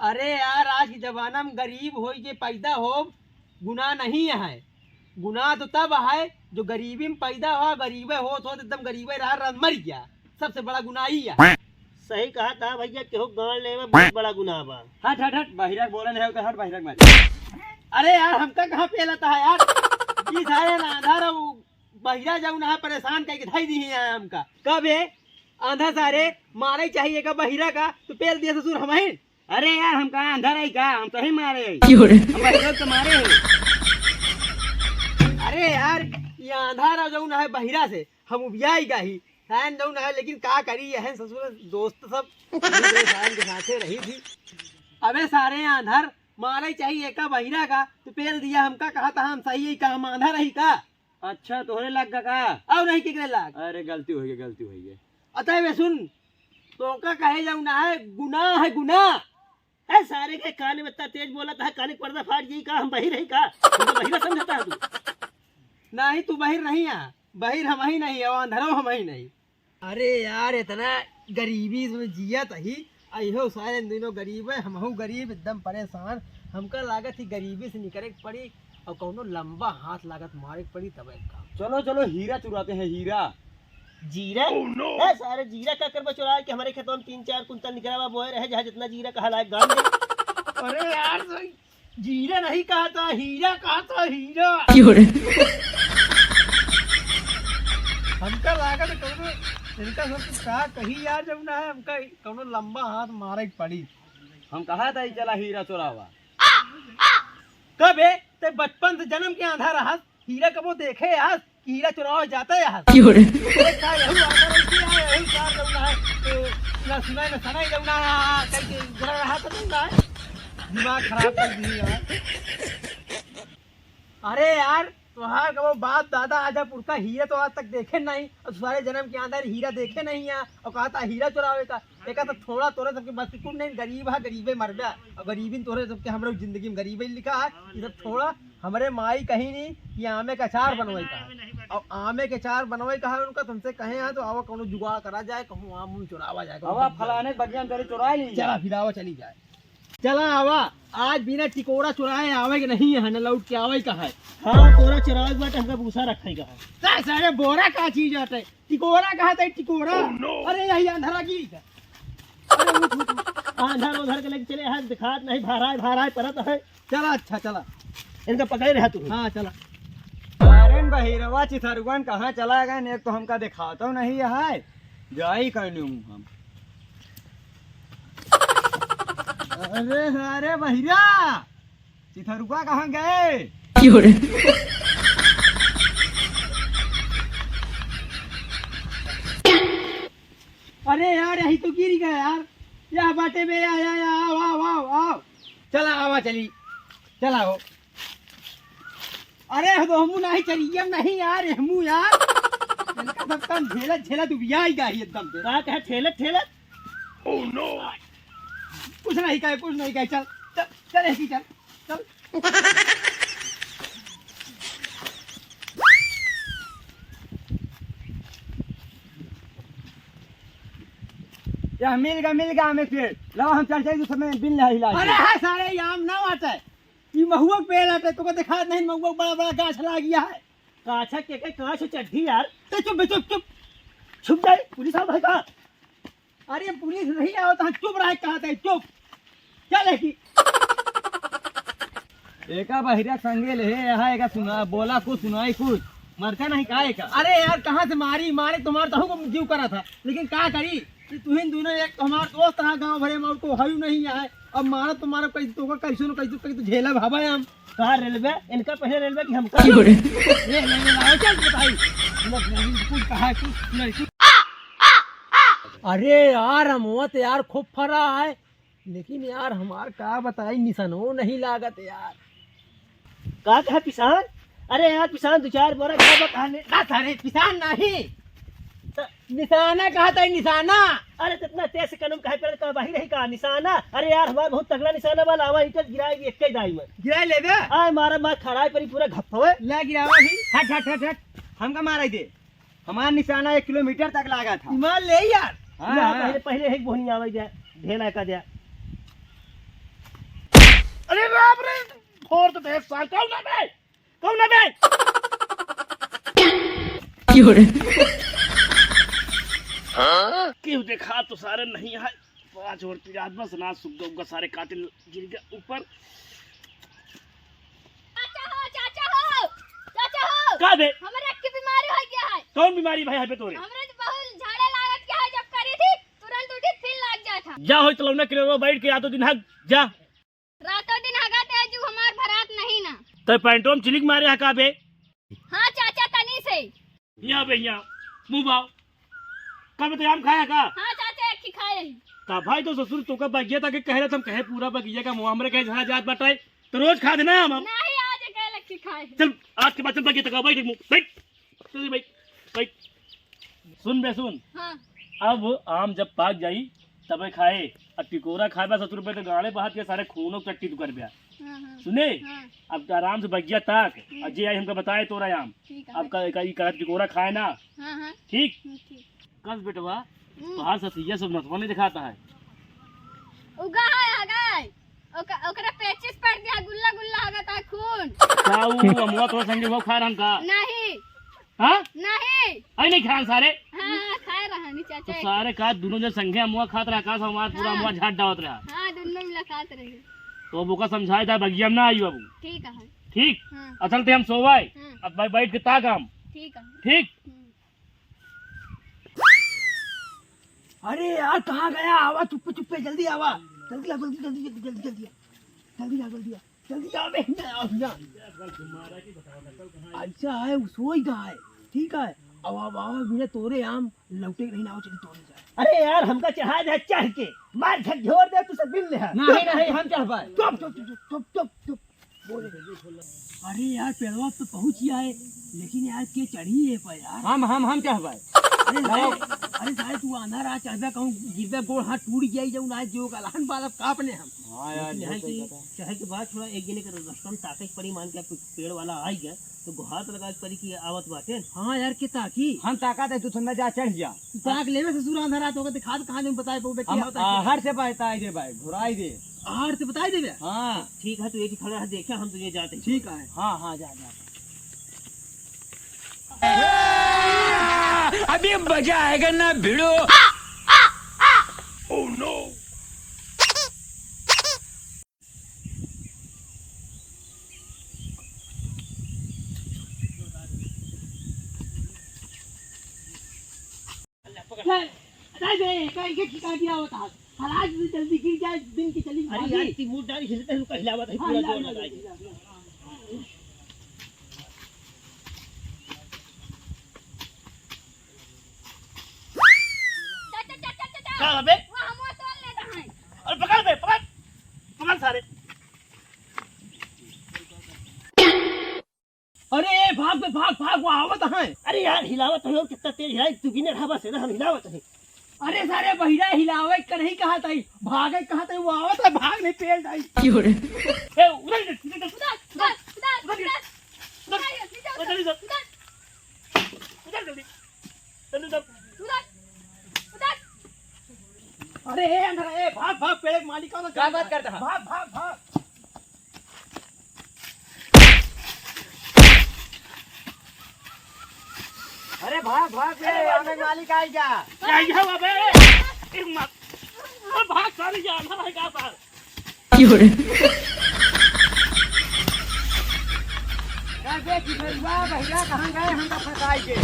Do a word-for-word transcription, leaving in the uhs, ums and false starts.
अरे यार, आज के जमाना में गरीब होई के पैदा हो, गुनाह नहीं है। गुनाह तो तब है जो गरीबी में पैदा हो, गरीबे होत होत एकदम गरीबे रह, रह मर गया। सबसे बड़ा गुनाह ही है। सही कहा था भैया, केहू गांड लेवे बहुत बड़ा गुनाह बा। हट, हट, हट, बहिरा के बोले नहीं हो तो हट, बहिरा के मारे। अरे यार, हमका कहाँ पेलत है यार? ई सारे ना आंधा रहो, बहिरा जाऊ ना, परेशान करके धई दी है हमका। कबे आंधा सारे मारे चाहिए का बहिरा का, तो पेल दिया ससुर हमहिन। अरे यार, हमका आंधा रही का, हम तो ही मारे हैं। क्यों रे? हम बहिरा तो मारे हैं। अरे यार, ये आंधा रहो जाऊ ना है बहिरा से, हम उबियाई गाही। सायन जाऊ ना है, लेकिन का करी, यह ससुर दोस्त सब सायन के साथे रही थी। अबे सारे आंधर, मारे चाहिए का बहिरा का, तो पेल दिया हमका, कहा था हम सही है का, हम आंधा रही का? अच्छा, तोहरे लाग का का? और नहीं केकरे लाग? अरे, गलती होई गई, गलती होई गई। अतः वे सुन, तो का कहे जाऊ ना है, गुनाह है, गुनाह। ए, सारे के कान में इतना तेज बोला था, कान के पर्दा फाट गई का? हम बहिर है का? हम तो बहिरा समझता है तू। नहीं, तू बहिर नहीं है, बहिर हम ही नहीं है, और अंधरो हम ही नहीं। अरे यार, इतना गरीबी में जियत ही, अइहो सारे दोनों गरीब है, हमहू गरीब, एकदम परेशान। हमका लागत ही गरीबी से निकले के पड़ी और कौनो लंबा हाथ लागत मारे के पड़ी तब एक काम। चलो, चलो, हीरा चुराते हैं, हीरा। जीरा? Oh, no! ए, सारे जीरा का करबा चुरा के हमारे खेतवा में तीन चार कुंतल निकला बा, बोए रहे, जहाँ जितना जीरा कहा लायक गान दे। अरे यार, सही जीरा नहीं कहा था, हीरा कहा था, हीरा। क्यों रे? हमका लागत कौनो, इनका सब कुछ कहा कही यार, जब ना है, हमका कौनो लंबा हाथ मारे के पड़ी। हम कहा था, "ई चला हीरा चोरावा।" कबे? ते बचपन से जन्म के आंधा रहस, हीरा कबो देखे हस, हीरा चोरावा जाता है हस। क्यों रे? अरे का यहू आंधा रही थी, आ, यहू का जब ना है, तो ना सुनाई, ना सनाई, जब ना, कहीं के जरा रहा तो नहीं ना है। दिमाग खराब कर दी यार। अरे यार, तोहार कबो बाप दादा आजा पुरखा हीरा तो आज तक देखे नहीं, और सारे जन्म के अंदर हीरा देखे नहीं है, और कहा था हीरा चुरावे का। देखा तो थोड़ा तोरे सबके बस की कुछ नहीं, गरीब है, गरीबे मरबे, और गरीबी तोरे सबके हमरे जिंदगी में गरीबे लिखा है। ये सब थोड़ा हमरे माई कहीं नहीं कि आमे का अचार बनवाई का है, और आमे के अचार बनवाई का है उनका, तुमसे कहे हैं तो आवा कौनो जुगाड़ करा जाए, कहूँ आम उम चुरावा जाए, कहूँ आवा फलाने बगिया में चले चुरा ली। चला फिर आवा चली जाए। चला आवा, आज बिना टिकोरा चुराए आवे के नहीं है, न लौट के आवे का है। हाँ, तोरा चुरावे के बाटे, हमका भूसा रखे का है। ता सारे बोरा का चीज आटे, टिकोरा कहा था, टिकोरा। Oh, no! अरे, यही अंधरा गिरी का। अरे, उठ, उठ, उठ। आंधर उधर के लेके चले हैं, दिखात नहीं, भाराए, भाराए परत है। चला, अच्छा, चला। इनका पकड़े रहा तू। हाँ, चला। अरे, बहिरवा चिथरुअन कहाँ चला गए? एक तो हमका दिखातो नहीं है। जाई कहने हूँ हम। अरे, अरे, बहिरा, चिथरुआ कहाँ गए? क्यों रे? अरे यार, यही तो गिर गया यार। या बाटे में, या, या, या, आओ, आओ, आओ, आओ। चला, आवा, चली। चला हो। अरे, हो तो हमू नहीं चली, ये नहीं यार, हमू यार। इनका सब काम झेलत, झेलत उबियाई गई एकदम से। का कहे, ठेलत, ठेलत? Oh, no! कुछ नहीं कहे, कुछ नहीं कहे, चल, चल, चल, ऐसी चल, चल। या मिल गया, मिल गया हमें पेड़। लाओ हम चढ़ जाए, तो समय बिन नहीं हिला। अरे हाँ, सारे ये आम ना आता है, ये महुआ के पेड़ आता है, तुमको दिखा नहीं, महुआ बड़ा बड़ा गाछ ला गया है। काछा के, के काछ चड्ढी यार। ए, चुप बे, चुप, चुप। छुप जाए, पुलिस आ भाई का। अरे, पुलिस नहीं आओ तो हम चुप रहे, कहा था, चुप। चल, है कि? एका बहिरा संगे ले, यहाँ एका सुना, बोला कुछ, सुनाई कुछ। मरता नहीं का एका? अरे यार, कहाँ से मारी, मारे तुम्हारे तो हमको जीव करा था, लेकिन का करी? कि तुहिन दोनों एक हमार दोस्त रहा गाँव भरे में, और को हयू नहीं है। अब मारा तो मारा, कैसे तो कैसे न कैसे, कैसे तो झेला भावा हम। कहा रेलवे? इनका पहले रेलवे कि हमका? क्यों रे? ये नहीं, नहीं, नहीं, चल बताई। कुछ कहा, कुछ नहीं, कुछ। अरे यार, अमवा तो यार खूब फरा है, लेकिन यार हमार का बताई, निशानो नहीं लागत यार। का कहा पिसान? अरे यार पिसान, दो चार बोरा घर में कहा ले। ना सारे पिसान नहीं। त निशाना कहा था, निशाना। अरे, इतना तेज से कनम काहे पे, कहा बाहिर रही का निशाना? अरे यार, हमार बहुत तगड़ा निशाना बा, लावा ईंट गिराए, एक ही दाई में। गिराए लेबे? आय मारा, मार खड़ाई पर ही पूरा घप होए। ले गिरावा भी। हट, हट, हट, हट। हमका मारा ही दे। हमार निशाना एक किलोमीटर तक लागा था। ईमान ले यार। हाँ, ना, हाँ। पहले, पहले एक बोहनी आवे दे, ढेला का दे। और तो देख सार, कौन है बे? कौन है बे? क्यों रे? केहू देखा तो सारे नहीं है। पाँच और पिरात बस ना सुख दूंगा, सारे कातिल गिर गए ऊपर। चाचा हो, चाचा हो, चाचा हो। का बे? हमरे एक की बीमारी हो गया है। कौन बीमारी भाई है बे तोरे? हमरे तो बहुत झाड़े लागत क्या है, जब करी थी तुरंत उठी फिर लाग जात है। जा होई तलौना किलो बैठ के आ तो दिन हग जा। रातों दिन हगत है, जो हमार भरात नहीं ना। तै पैंटों में चिलिक मारे है का बे? हाँ चाचा, तनी से। यहाँ बे, यहाँ। मुँह बाव। कब तो आम खाया का? हाँ चाचा, एक ही खाए ही। का भाई तो ससुर तो का बगिया तक कह रहे, तुम कहे पूरा बगिया का मुँह हमरे कहे झरा जात बाटे, तो रोज खा देना हम, हम। नहीं, आज एक अलग ही खाए ही। चल, आज के बाद चल बगिया तक, बैठ मुँह, बैठ। चल भाई, भाई। सुन बे, सुन। हाँ। अब आम जब पाक जाई, तबे खाए। अब टिकोरा खाए बा, ससुर पे तो गाड़े बहात के सारे खूनो चट्टी तू कर बे। हाँ, हाँ। सुने? हाँ। अब आराम से बगिया ताक, हम्म। और जे आई हमका बताए तोरा आम। ठीक है। अब का, का, ई का टिकोरा खाए ना। हाँ, हाँ। ठीक? हम्म, ठीक। कस बेटवा, हम्म। तोहार ससुइया सब नथवा नहीं दिखाता है। उगा है, हगाए। ओक-, ओकरा पेचिस पड़ गया, गुल्ला गुल्ला हो गया था खून। का ऊ अमुआ तोर संगे वो खा रहन का? नहीं। हाँ? नहीं। आई नहीं खान सारे? हाँ, खाए रहनी तो चाचा। सारे का दोनों जन संगे अमुआ खात रहा का, हमार पूरा हाँ। अमुआ झाट डावत रहा। हाँ, दोनों मिला खात रहे। तो अब ओका समझाए था, बगिया में ना आई बाबू। ठीक है। ठीक? हाँ। असल ते हम सोवाए। हाँ। अब भाई बैठ के ताक हम। ठीक है। ठीक? हम्म। अरे यार, कहाँ गया? आवा चुप्पे चुप्पे, जल्दी आवा। जल्दी आ, जल्दी, जल्दी, जल्दी, जल्दी, जल्दी आ। जल्दी आ, जल्दी आ, जल्दी आ बे, हियाँ आ, हियाँ। अच्छा है, उ सोई गा है, ठीक है। अब, अब, अब बिना तोरे आम लौटे के नहीं ना हो, चली तोरे जाए। अरे यार, हमका चढ़ा दे चढ़ के, मार झकझोर दे, तू सब बिन ले है। नहीं, नहीं, हम चढ़ पाए। चुप, चुप, चुप, चुप, चुप, चुप। बोले। अरे यार, पेड़वा पे पहुँच गया है, लेकिन यार, के चढ़ी है पर यार? हम, हम, हम चढ़ पाए। अरे लाओ। साले, अरे साले, तू आंधा रहा, चढ़बे कहूँ, गिरबे, गोड़ हाथ टूट गया, जब ना जो गलहन बाल अब कांपने हम। हाँ यार, लेकिन ये यहाँ सही की कहा। चढ़े के बाद थोड़ा एक जने के रस्ता में ताके के पड़ी, मान के आप पेड़ वाला आ गया, तो गुहार तो लगा के पड़ी कि आवत बाटे। हाँ यार, के ताकी? हम ताका दे, तू ठंडा जा, चढ़ जा। ताक लेवे ससुर, आंधा रहा, तो ओके दिखा दे, कहाँ जब बताए पाऊबे, हम, क्या बताए? आहर से बताई दे भाई, घुराई दे। आहर से बताई देबे? हाँ। ठीक है, तू एक ही खड़ा रह, देखे, हम तुझे जाते हैं। ठीक है। हाँ, हाँ, जा, जा। अभी मजा आएगा ना भिड़ो। Oh no। चल, अरे बे, का, इनके ठिका दिया होता है। हलाज भी जल्दी गिर जाए, दिन की चली अरे भागी। यार, ती मुंह डाल, हिलते हुए हिलावत है, हाँ, पूरा हिला, जोर हिला, लगाई। हिला, हिला, हिला। चल, चल, चल, चल, चल, चल। का बे? वो हम वो तोड़ लेता है। अरे पकड़ बे, पकड़। पकड़ सारे। अरे, भाग बे, भाग, भाग, वो आवत हैं। अरे यार, हिलावत है, और कितना तेज हिलाई, तू गिने रहा बस, हम हिलावत हैं। अरे सारे बहिरा, हिलावे के नहीं कहा ताई, भागे कहा ताई, वो आवत है, भाग नहीं पेल जाई। क्यों रे? ए, उधर, उधर, उधर, उधर, उधर, उधर, उधर, उधर, उधर, उधर, जल्दी, जल्दी, जल्दी। उधर, उधर। अरे, ए, अंधरा, ए, भाग, भाग, पेड़ के मालिक का क्या बात करता है? भाग, भाग, भाग। अरे भाग, भाग बे, अरे भाग। हमें मालिक आई जा। क्या ये हुआ बे? एक मार। अरे भाग साले, ये अंधा भाई का सार। क्यों रे? का बे, किशोरवा भैया कहाँ गए? हम तो फंसाई गए।